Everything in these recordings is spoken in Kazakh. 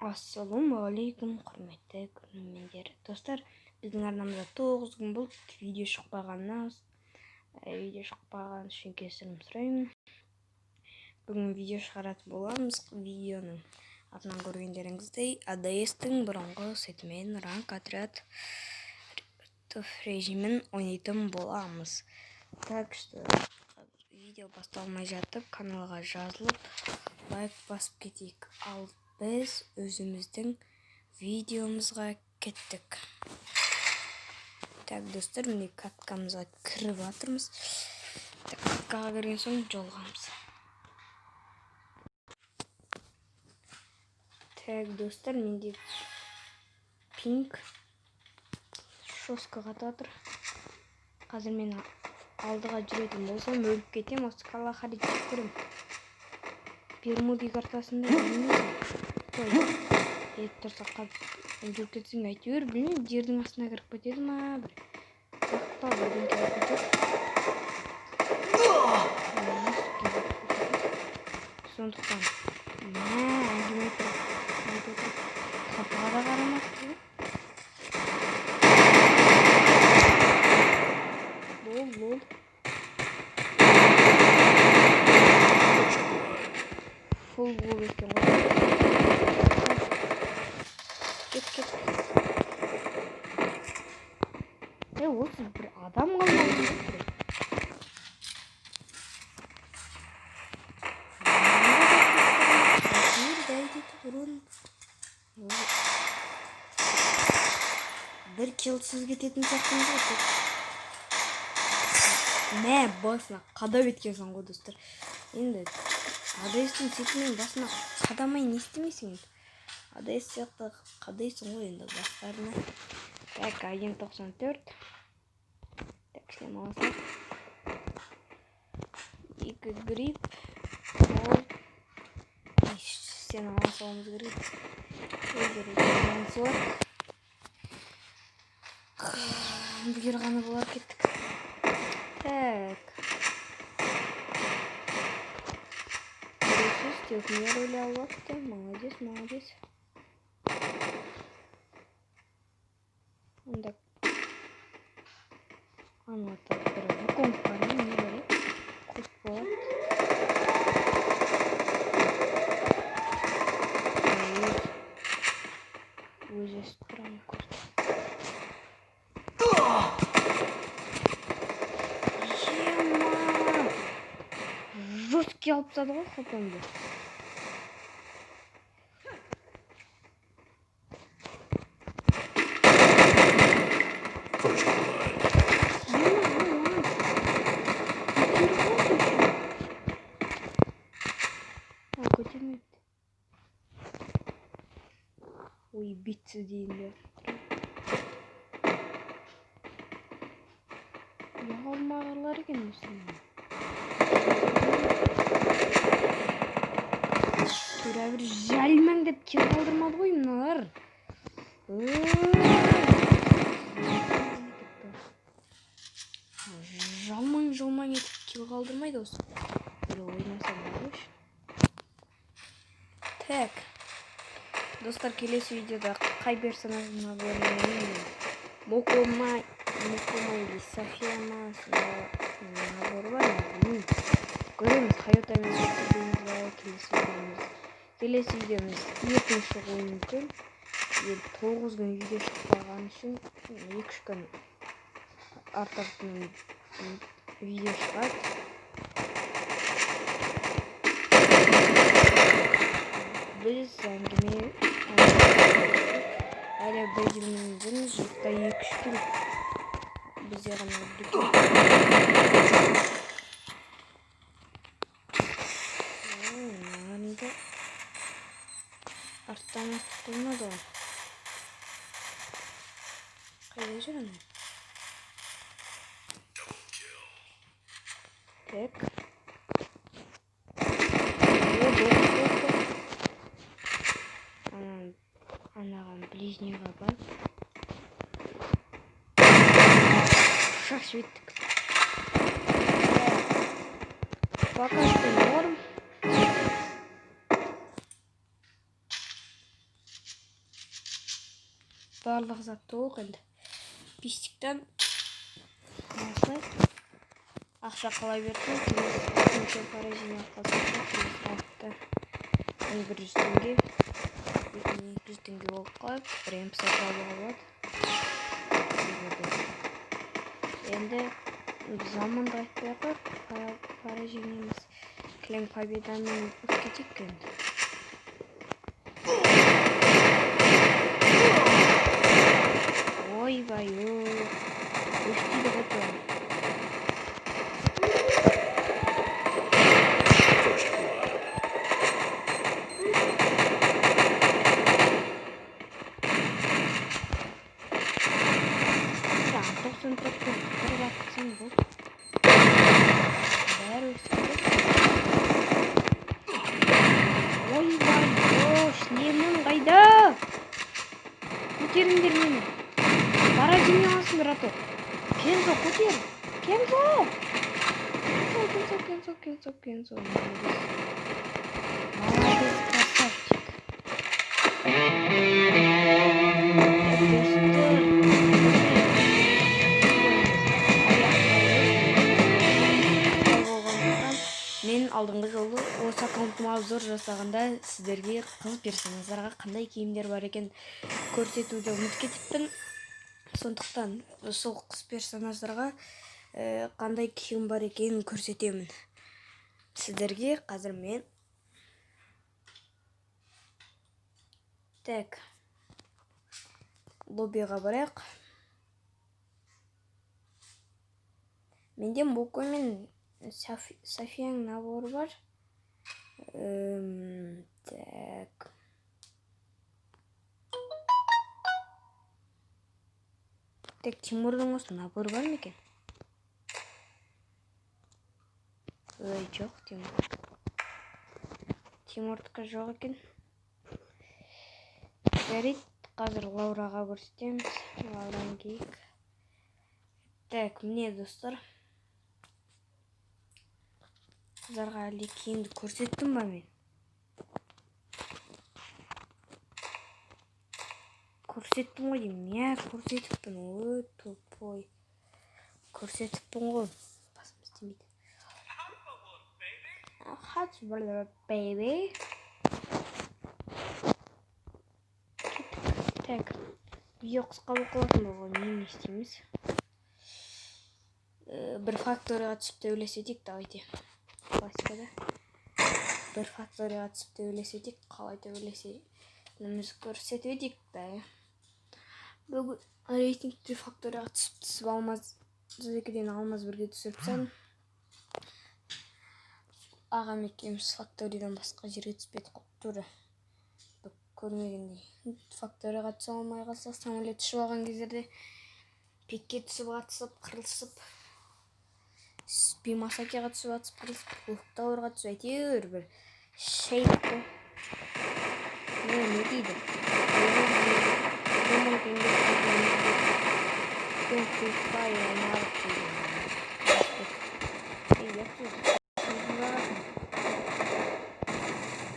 Ассалаумағалейкум, құрметті көрермендер, достар! Біздің арнамызда 9 күн болды видео шықпағанына. Видео шықпаған үшін кешірім сұраймын. Бүгін видео шығаратын боламыз. Видеоның атынан көргендеріңіздей, АДС-тің бұрынғы сетімен ранг отряд режимін ойнайтын боламыз. Так что видео басталмай жатып, каналға жазылып, лайк басып кетейік. Ал біз өзіміздің видеомызға кеттік. Так, достар, міне, каткамызға кіріп жатырмыз. Так, каткаға кірген соң жолығамыз. Так, достар, менде пинг жестко қатып жатыр. Қазір мен алдыға жүретін болсам, өліп кетемін. Осы Калахари жек көремін. Бермуди картасында білмейсің. Ой, етіп тұрса, жүріп кетсең, әйтеуір, білмеймін, жердің астына кіріп кетеді ма, бір па, бірдеңке болып кетеді. Жесткий болып кетеді. Сондықтан мә, әңгіме айтып отырып, қапыға да қарамапты ғой. Лол, лол. Фул болып екен ғой. Кет, кет. Е, осы бір адам қалмаған ғой. Бұрын бір килсіз кететін сияқтымыз ғой. Мә, басына қадап еткенсің ғой, достар. Енді АДС-тің сетімен басына қадамай не істемейсің енді? АДС сияқты қадайсың ғой енді бастарына. Так, 1.94. Так, шлем алсақ. Екі грипп. Ол сен ала салуымыз керек. Өздері салады. Бұйырғаны болар, кеттік. Так. Біреусіз техне рөлі алып. Молодец, молодец. Онда ана бір вуконг бар ма, не бар еді? Куст болады. Өзі өсіп тұр ана куст. Ема! Жесткий алып тастады ғой хпмді. First blood. Ема, маған көтеріп алды еще. А, көтермепті. Ой, битсіз дейін деп тұр. Ұялмағырлар екен осының. Тура бір жалмаңдап кел қалдырмады ғой мыналар. Жалмаң жалмаң етіп кел қалдырмайды осы. Бір ойнасам қойшы. Так. Достар, келесі видеода қай персонажын ойнаймын? Мокома, Мокома или София ма, сонда набор бар ма, білмеймін. Көреміз, Хайотамен бітірдіңіз ба келесі видеомыз. Келесі видеомыз ертең шығуы мүмкін. Енді 9 күн видео шықпаған үшін 2-3 күн артық видео шығады. Біз әңгіме әлі бір килмен жүрміз, жұртта 2-3 кил. Бізде ғана бір кил. Ой, мыналарында арттан атып қоймады ғой. Қайда жүр ана? Так. О, доғыз болды. Анаған ближнийға барып шашып еттік. Пока что норм. Барлық зат толық енді. Пистиктен осылай ақша қала берсін. Келесі қанша пара жинап қалсақ та, келесі раундта 1100 теңге, 2200 теңге болып қалады. Бір эмп сатып алуға болады. Енді заманды айтпай ақ қояйық, пара жинаймыз. Кілең победамен өтіп кетейік енді. Ойбай, өстейді ғой тоны. First blood. 94 пен бір батсаң болды. Бәрі өсіп кетеді. Ойбай, шлемім қайда? Көтеріңдер мені. Пара жинай аласыңдар, а то. Кензо, көтер. Кензо! Кензо, Кензо, Кензо, Кензо. Молодец. Молодец, красавчик. Так, достар. Болғандықтан мен алдыңғы жолы осы аккаунтыма обзор жасағанда сіздерге қыз персонаждарға қандай киімдер бар екен көрсетуді ұмытып кетіппін. Сондықтан сол қыз персонаждарға қандай киім бар екенін көрсетемін сіздерге қазір мен. Так, лоббиға барайық. Менде Моко мен Софияның наборы бар. Так. Так, Тимурдың осы наборы бар ма екен? Ой, жоқ, Тимур. Тимурдікі жоқ екен. Жарайды, қазір Лаураға көрсетеміз. Лаураны киейік. Так, міне достар. Қыздарға әлде киімді көрсеттім ба мен? Көрсеттім ғой деймін. Иә, көрсетіппін. Ой, тупой. Көрсетіппін ғой. Басым істемейді. Hot baby. Так, видео қысқа болып қалатын болған. Не істейміз? Бір факторияға түсіп төбелесетейік, давайте. Классикада. Бір факторияға түсіп төбелесетейік, қалай төбелесетінімізді көрсетіп едік та. Бүгін рейтингте факторияға түсіп алмаз екіден алмаз бірге түсіріп тастадым. Ағам екеуміз факториядан басқа жерге түспедік қой, тура көрмегендей. Факторияға түсе алмай қалсақ, самолет ұшып алған кездерде пикке түсіп атысып, қырылысып, Бимасакиға түсіп атысып, қырылысып, Луктауырға түсіп, әйтеуір бір шейк қой. Не дейді? 10 000 теңге Free Fire ойнадық дейді. Ей, ұятсыз. Өзің барасың.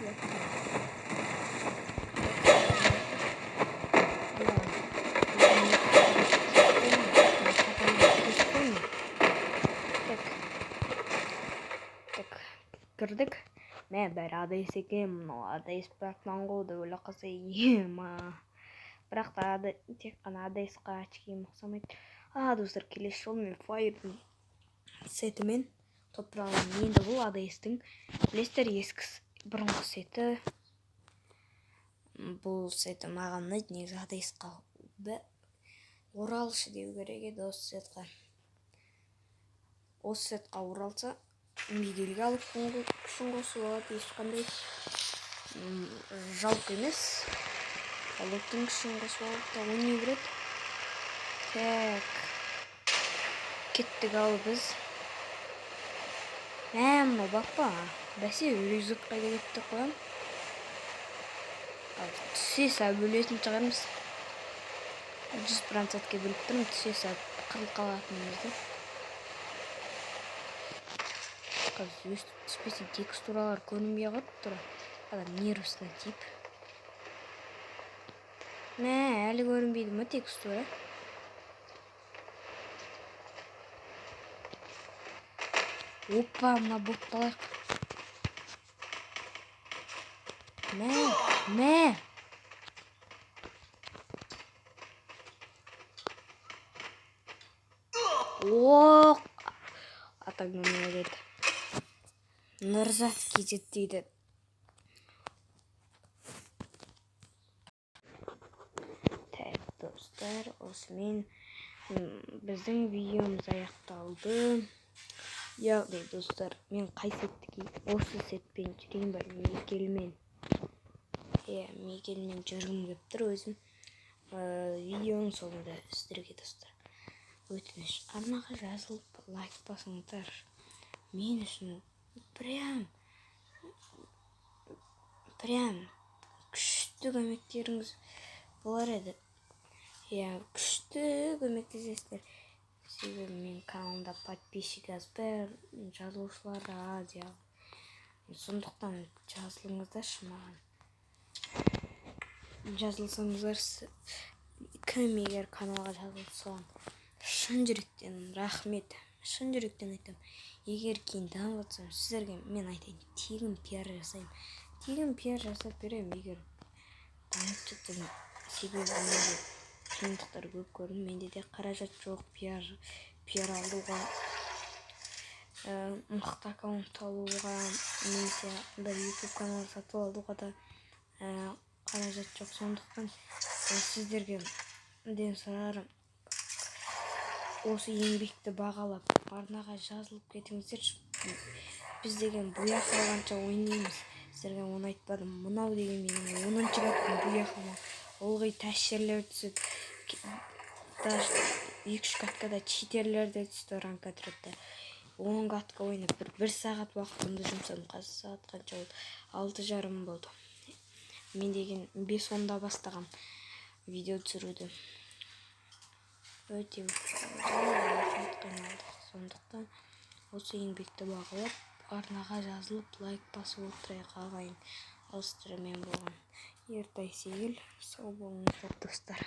Ұятсыз. Так, кірдік. Мә, бәрі АДС екен, мынау АДС братан ғой деп ойлап қалса, ема. Бірақ та тек қана АДС-қа очкиім ұқсамайды. Достар, келесі жолы мен Fire'дың сетімен топ аламын. Енді бұл АДС-тің, білесіздер, ескі бұрынғы сеті. Бұл сеті маған ұнайды, негізі АДС-қа оралшы деу керек еді осы сетқа. Осы сетқа оралса, Мигельге алып күшін қосып алады, ешқандай жалко емес. Алыптың күшін қосып алып та ойнай береді. Так, кеттік ал біз. Мә, мынау бақпа. Бәсе, рюкзак қайда кетті деп қоямын. Ал түсе салып өлетін шығармыз. 100%-ке біліп тұрмын, түсе салып қырылып қалатынымызды. Қазір өстіп түспесе текстуралар көрінбей қалады тура. Адам нервысына тиіп. Мә, әлі көрінбейді ма текстура? Опа, мына ботты алайық. Мә, мә. Оқ. Атаңнан өледі. Нұрзат кетеді дейді. Так, достар, осымен біздің видеомыз аяқталды. Яғни, достар, мен қай сетті киіп, осы сетпен жүрейін ба, Мигельмен. Иә, Мигельмен жүргім келіп тұр өзім. Видеоның соңында сіздерге, достар, өтініш, арнаға жазылып, лайк басыңыздар. Мен үшін прям күшті көмектеріңіз болар еді. Иә, күшті көмектесесіздер. Себебі менің каналымда подписчик аз, бір жазылушылар аз, яғни. Сондықтан жазылыңыздаршы маған. Жазылсаңыздар, кім егер каналға жазылса, соған шын жүректен рахмет. Шын жүректен айтамын. Егер кейін дамып жатсам, сіздерге мен айтайын, тегін пиар жасаймын. Тегін пиар жасап беремін, егер дамып жатсам. Себебі менде қиындықтар көп көрдім. Менде де қаражат жоқ пиар алуға, мықты аккаунт алуға, немесе бір YouTube канал сатып алуға да қаражат жоқ. Сондықтан сіздерге ден сұрарым, осы еңбекті бағалап, арнаға жазылып кетіңіздерші. Біз деген буяқ алғанша ойнаймыз. Сіздерге оны айтпадым. Мынау деген менің 10-шы каткам буяқ алмау. Ылғи тас жерлер түсіп, даже 2-3 каткада читерлер де түсті ранг отрядта. 10 катка ойнап бір сағат уақытымды жұмсадым. Қазір сағат қанша болды? 6:30 болды. Мен деген 5:10-да бастағам видео түсіруді. Өте қиналдық. Сондықтан осы еңбекті бағалап, арнаға жазылып, лайк басып отырайық, ағайын. Ал сіздермен болған Ертай Сейіл. Сау болыңыздар, достар.